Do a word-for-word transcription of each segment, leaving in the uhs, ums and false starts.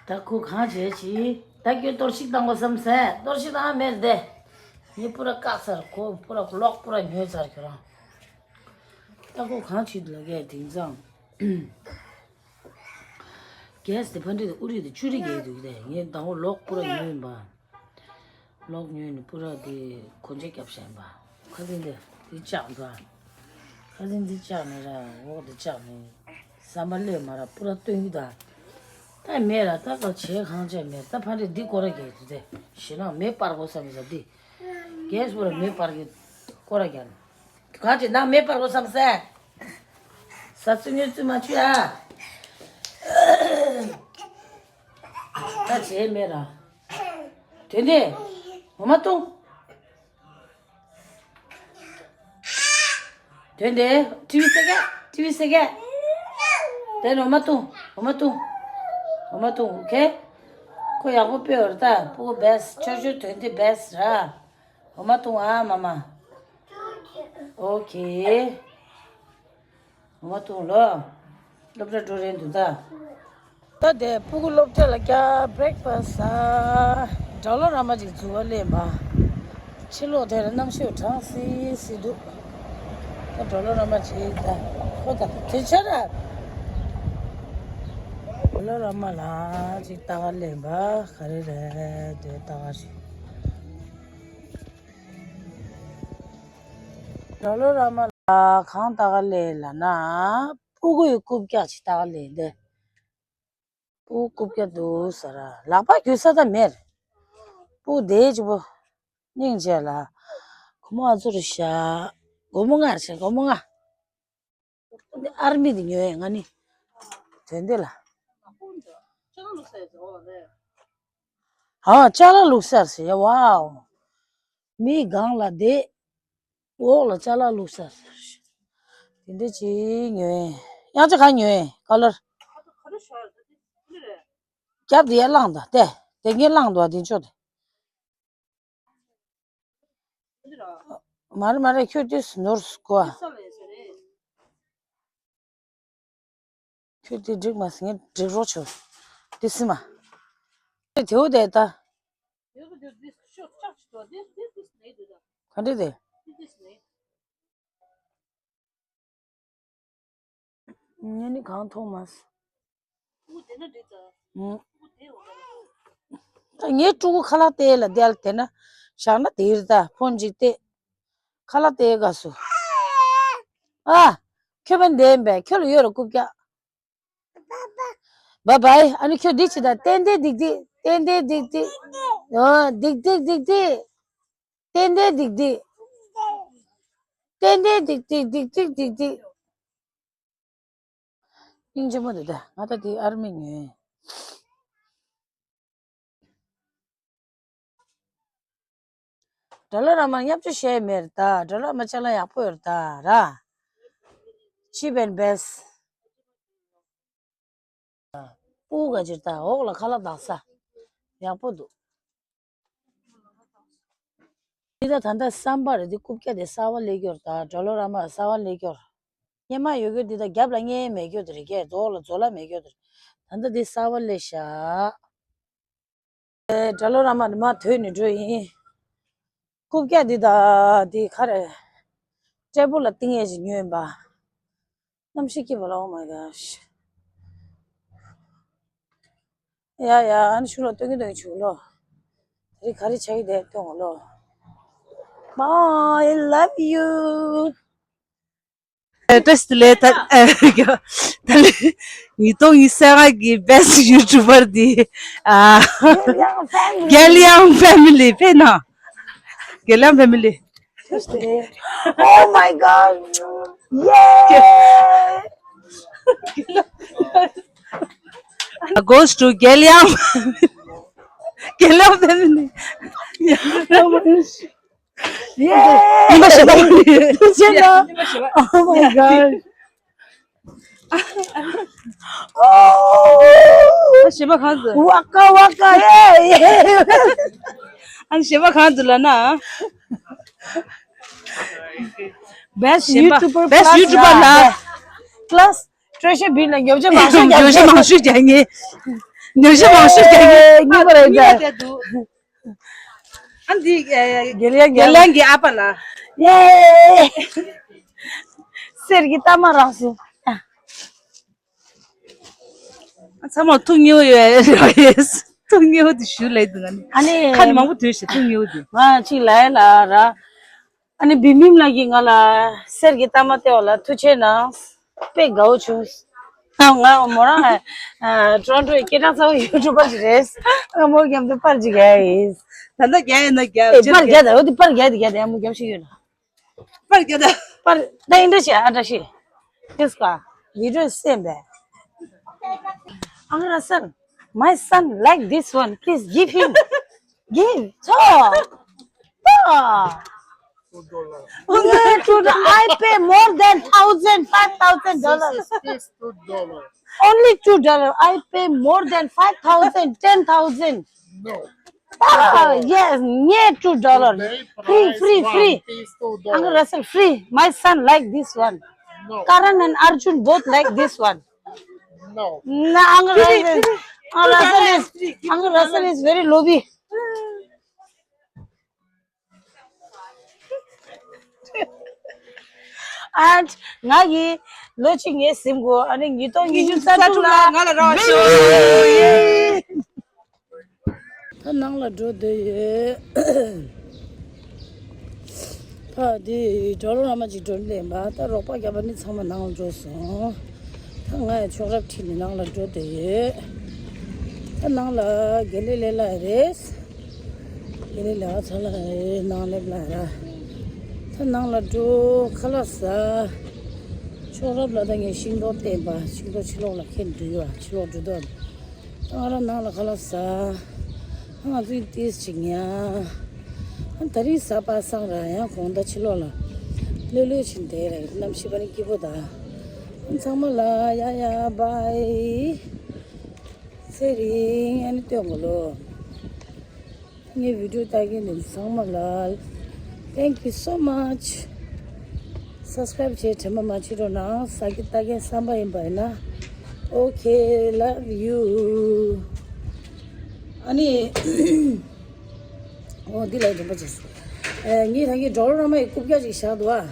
ད་ཁོ་གང་བྱས་ཅི། ད་ཁྱོད་གཏོར་བཤིག་བཏང་དགོས་བསམ་སེ། གཏོར་བཤིག་བཏང་མེད་དེ། ངས་པུ་ར་བཀག་ཚར། ཁོ་པུ་ར་གློག་པུ་ར་ཉོས་ཚར་ཁྱོད་རང་། ད་ཁོ་གང་བྱེད་ལ་གས་དེང་སང་། གས་དེ་ཕ་འདྲེ་དེ་ཨུ་རི་དེ་ཅུ་རི་གས་འདུག་དེ། ངས་དང་པོ་གློག་པུ་ར་ཉོས་ཡིན་པ། གློག་ཉོས་ནས་པུ་ར་དེ་གོན་ཆས་བརྒྱབ་བཞག་ཡིན་པ། ཁ་སང་དེ་དེ་བཅག་འདུག་ཁ་སང་དེ་བཅག་ནས་ར་འོག་དེ་བཅག་ནས་བསམ་པ་སླེབས་མ་ར་པུ་ར་སྟོན་གི་ད། ད་མེད་ར་ད་ག་བྱས་གང་བྱས་མེད། ད་ཕ་འདྲེ་འདི་སྐོར་ར་རྒྱག་དུས་དེ་ཞེད་སྣང་མེ་སྤར་དགོས་བསམ་ས་འདི། གས་པུ་ར་མེ་སྤར་གི་སྐོར་ར་རྒྱག་ནས། གང་བྱས་ནང་མེ་སྤར་དགོས་བསམ་སེ། ས་བཙུན་ཉོ་བཙུན་མ་བཅུ་ཨ། ད་བྱས་མེད་ར། དོན་དེ་འོ་མ་བཏུང་། དོན་དེ་ཊི་ཝི་སེ་ག་ཊི་ཝི་སེ་ག་དེ་ནས་འོ་མ་བཏུང་། འོ་མ་བཏུང་། འོ་མ་བཏུང་། ཨོ་ཁེ། ཁོ་ཡག་པོ་དཔེ་ཡོད་རེད་ད། ཕྲུ་གུ་བེ་སི་ཆོ་ཆོ་དོན་དེ་བེ་སི་ར། འོ་མ་བཏུང་ཨ་མ་མ། ཨོ་ཁེ། འོ་མ་བཏུང་ལོ། སློབ་གྲྭ་འགྲོ་རན་འདུག་ད། ད་དེ་ཕྲུ་གུ་སློབ་གྲྭ་ལ་བསྐྱལ། བྷི་རེག་ཕ་སི་ཟ། གྲྭ་བློན་ར་མ་ཅིག་འཛུལ་བ་སླེབས་པ། ཕྱི་ལོགས་དེར་གནམ་གཤིས་གྲང་སིལ་སིལ་འདུག་ད་གྲྭ་བློན་ར་མ་ཅིག་ད་ཁོ་ད་དེ་ཆ་ར། གྲྭ་བློན་ར་མ་ལ་ཅིག་ལྟ་ག་སླེབས་པ། ག་རེ་རེད་དེ་ལྟ་ག་ཞིག་གྲྭ་བློན་ར་མ་ལ་གང་ལྟ་ག་སླེབས་ལབ་ན། ཕྲུ་གུ་ཡི་རྐུབ་བཀྱག་ཅིག་ལྟ་ག་སླེབས་འདི། ཕྲུ་གུ་རྐུབ་བཀྱག་འདུག་ཟེར་ར། ལག་པ་འགྱུར་ས་ད་མེད། ཕྲུ་གུ་དེ་གཅིག་པོ་སྙིང་རྗེ་ལ། སྒོར་མོ་ཨ་ཚོ་རེ་བཞག་སྒོར་མོ་ལྔ་རེ་བཞག་སྒོར་མོ་ལྔ། འདི་ཨར་མི་དེ་ཉོས་ང་ནི། དོན་དེ་ལ། ཨ་ཅ་ལག་བླུགས་ས་ཟེར་ཡ། ཝའོ། མིའི་སྒང་ལ་བསྡད། འོག་ལ་ཅ་ལག་བླུགས་ས་ཟེར། དེ་འདྲ་ཅིག་ཉོས། ཡང་ཅིག་ག་ཉོས་ཀ་ལར། རྒྱབ་དེ་ཡར་བླངས་དང་དེ། དེ་ངས་བླངས་འདུག་དེ་ཅོ་དེ། མ་རེད་མ་རེད། ཁྱོད་དུས་ནོར་སྐོ། ཁྱོད་དེ་འགྲིག་མ་སོང་། ངས་འགྲིག་རོགས་བྱོས། དེ་སི་མ། དེ་དེའུ་དེ་ད། ག་འདྲ་དེ། ངས་ནི་གང་མཐོང་མ་སོང་། ད་ངའི་ཕྲུ་གུ་ཁ་ལག་སྟེར་ལ་བསྡད་ལ་དེ་ན་བཞག་ན་དེ་རེད་ད། ཕོན་ཅིག་སྟེར། ཁ་ལག་སྟེར་དགའ་སོ། ཨ། ཁྱོད་པན་བསྡད་པས། ཁྱོད་ལ་ཡོད་ར་རྐུབ་བཀྱག་བཱ་བཱའི། ཨ་ནི་ཁྱོད་འདི་བྱེད་ད། ཏན་ཏན་སྡིག་སྡིག་ཏན་ཏན་སྡིག་སྡིག་ཨོ་སྡིག་སྡིག་སྡིག་སྡིག་ཏན་ཏན་སྡིག་སྡིག་ཏན་ཏན་སྡིག་སྡིག་སྡིག་སྡིག་སྡིག་སྡིག་སྙིང་རྗེ་མོ་འདུག་ད། ང་ད་དེ་ཨར་མི་ཉོས། གྲྭ་བློན་ར་མ་བརྙས་བཅོས་བྱས་མེད་ད། གྲྭ་བློན་ར་མ་ཅ་ལག་ཡག་པོ་ཡོད་ད་ར། ཆི་བན་བེས། སྤུ་ག་ཅིག་ད། འོག་ལ་ཁ་ལག་བཏགས་ས། ཡག་པོ་འདུག་འདི་ད་ད་ལྟ་བསམ་པ་རེད། འདི་རྐུབ་བཀྱག་དེ་གསར་པ་སླེབས་ཀྱི་ཡོད་རེད་ད། གྲྭ་བློན་ར་མ་གསར་པ་སླེབས་ཀྱི་ཡོད་རེད། སྔོན་མ་ཡོད་ཀྱི་འདི་ད་རྒྱབ་ལ་རྔན་མེད་ཀྱི་ཡོད་རེད། རྒྱབ་འོག་ལ་མཛོ་ལ་མེད་ཀྱི་ཡོད་རེད། ད་ལྟ་འདི་གསར་པ་སླེབས་ཤག་གྲྭ་བློན་ར་མ་ནི་མ་དོད་ནས་འགྲོ་ཡིན། རྐུབ་བཀྱག་འདི་ད་འདི་ག་རེ། ཊེ་བལ་ལ་བཏིང་ཡས་ཅིག་ཉོས་ཡིན་པ། གནམ་གཤིས་སྐྱིད་པ་ལ། Oh my gosh. ཡ་ཡ། ཨ་ནི་ཤུགས་ལ་སྟོན་གྱི་སྟོན་གྱི་བྱུང་ལོ། དེ་རིང་ག་རེ་ཆགས་ཀྱི་བསྡད་སྟོན་གོ་ལོ། Bye, I love you. བཀྲ་ཤིས་བདེ་ལེགས། ད་ད་ལས་ཉིས་སྟོང་ཉི་ཤུ་རྩ་ལྔ་གི་best YouTuber དེ། ཨ། རྒྱལ་ཡང་ཕེ་མི་ལི་ཕེ་ན། རྒྱལ་ཡང་ཕེ་མི་ལི། Oh my God. Yeah. Goes to རྒྱལ་ཡང་། རྒྱལ་ཡང་ཕེ་མི་ལི། Yeah. ཉི་མ་ཞེ་པོ། Oh my God. ཨ་ཞེ་པོ་གང་འདུག Waka waka, yeah, yeah. ཨ་ཞེ་པོ་གང་འདུག་ལབ་ན། Best ཞེ་པོ་YouTuber, best plus YouTuber ལ། Plus བཀྲ་ཤིས་བདེ་ལེགས། ཉོ་ཆ་མང་ཤོས། ཉོ་ཆ་མང་ཤོས་རྒྱག་མཁན། ཉམས་ཞིབ་མང་ཤོས་རྒྱག་གི་ཉི་མ་རེད་ད། ཨ་འདི་དགེ་ལེགས་དགེ་ལེགས་ཀྱི་ཨ་ཕ་ལ། ཡེ། གསེར་གྱི་རྟགས་མ་རག་སོང་། ཚང་མ་ཐུགས་མཉེས་པོ་ཡོད་རེད། ཐུགས་མཉེས་པོ་དེ་ཞུ་ལས་འདུག་ཨ་ནི། ཨ་ནི་ཁ་ནས་མང་པོ་ཐོས་ཤིག་ཐུགས་མཉེས་པོ་དེ། ང་གཅིག་ལ་ཡ་ལ་ར། ཨ་ནི་བི་མིམ་ལགས་ཀྱིས་ང་ལ་གསེར་གྱི་རྟགས་མ་སྟེར་བ་ལ་ཐུགས་རྗེ་ཆེ་གནང་། དཔེ་དགའ་བོ་བྱུང་། ང་མོ་རང་ཊོ་རོན་ཊོ་ཡི་སྐད་གྲགས་ཚ་བོ་ཡུ་ཊུབ་པར་ཞིག་རེད། ང་མོ་མཉམ་དུ་པར་ཅིག་རྒྱག་ཡིན། ད་ལྟ་རྒྱག་ཡིན་ན་རྒྱག་ཨེ་པར་རྒྱག་ད་འོ་དེ་པར་རྒྱག་དེ་རྒྱག་དེ་ཡང་མོ་རྒྱབ་ཤིག་ཡོད་ན། པར་རྒྱག་ད། པར་ད་ཨིན་འདྲ་ཞིག་ཨ་འདྲ་ཞིག This guy, video is same there. Uncle Russell, my son like this one. Please give him. Give. So. So. Only two do- I pay more than thousand, five thousand dollars. This is two dollars. Only two dollar. I pay more than five thousand, ten thousand. No. Ah, yes, near two dollar. Free, free, free. Uncle Russell, free. My son like this one. No. Karan and Arjun both like this one. No. No, Uncle Russell. Uncle Russell is Uncle Russell is very loby. And ང་གིས་ལོ་གཅིག་ངའི་སེམས་ཁོ་ཨ་ནི་ཉིས་སྟོང་ཉི་ཤུ་རྩ་དྲུག་ལ་ང་ལ་རོགས་ཞུ། ད་ནང་ལ་འགྲོ་འདོད་ཡོད། ཕ་དེ་གྲོ་ལོ་ར་མ་ཅིག་འགྲོ་ལེན་པ་ད་རོགས་པ་རྒྱབ་པ་ནི་ཚང་མ་ནང་ལ་འགྲོ་སོང་། ད་ང་ཡང་ཆོག་རབ་ཁྲིད་ནས་ནང་ལ་འགྲོ་འདོད་ཡོད། ད་ནང་ལ་དགེ་ལེགས་ལས་ལ་རེད། དེ་ནས་ལས་ཀ་ཚར་ལ་ནང་སླེབས་ལ་ར། ད་ནང་ལ་འགྲོ་ཁ་ལག་ཟ། ཆོག་རབས་ལ་ད་ངས་ཤིང་ཏོག་བསྟན་པ་ཤིང་ཏོག་ཕྱི་ལོགས་ལ་ཁྱེར་འགྲོ་ཡོད་ཕྱི་ལོགས་འགྲོ་དོན། ད་ང་རང་ནང་ལ་ཁ་ལག་ཟ། ང་ཚོའི་ཏིས་ཅིག་ཉ། ད་རིང་གཟའ་པ་སངས་ར་ཡང་དགོང་ད་ཕྱི་ལོགས་ལ་ལྷོད་ལྷོད་ཕྱིན་བསྡད་ར་གནམ་གཤིས་པ་ནི་སྐྱིད་པོ་ད། ཚང་མ་ལ་ཡ་ཡ་བའི། ཚེ་རིང་ཨ་ནི་སྟོན་གོ་ལོ། ངའི་བི་ཌིའོ་ལྟ་མཁན་འདི་ཚང་མ་ལ། Thank you so much. Subscribe བྱས་དྲན་པ་མ་བརྗེད་རོགས་གནང་། ས་ཀྱི་ལྟ་མཁན་བསམ་པ་ཡིན་པ་ཡིན་ན། Okay, love you. ཨ་ནི། འོ་འདི་ལ་དྲན་པ་བྱས། ཨེ་ངས་ད་གིན་གྲོ་ལོ་ར་མ་ཡི་རྐུབ་བཀྱག་ཅིག་བཞག་འདུག་ཨ།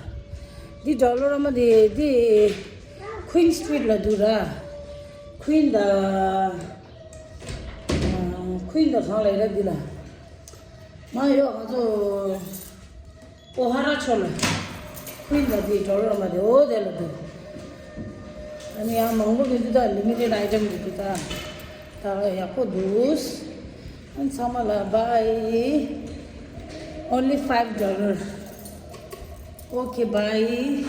འདི་གྲོ་ལོ་ར་མ་འདི་འདི་Queen Street ལ་འདུག་ར། Queen དང་། Queen དང་གང་ལ་ཡིན་ན་འདི་ལ། མ་ཡོ་ང་ཚོ་ཨོ་ཧ་ར་ཕྱོགས་ལ། Queen དང་འདི་གྲོ་ལོ་ར་མ་འདི་འོ་དེ་ལ་འདུག་ཨ་ནི་ཡང་མང་པོ་མི་འདུག་ད་limited item འདུག་ད། ད་ཡག་པོ་འདུག་ཨ་ཚང་མ་ལ་bye. Only five dollar. Okay, bye.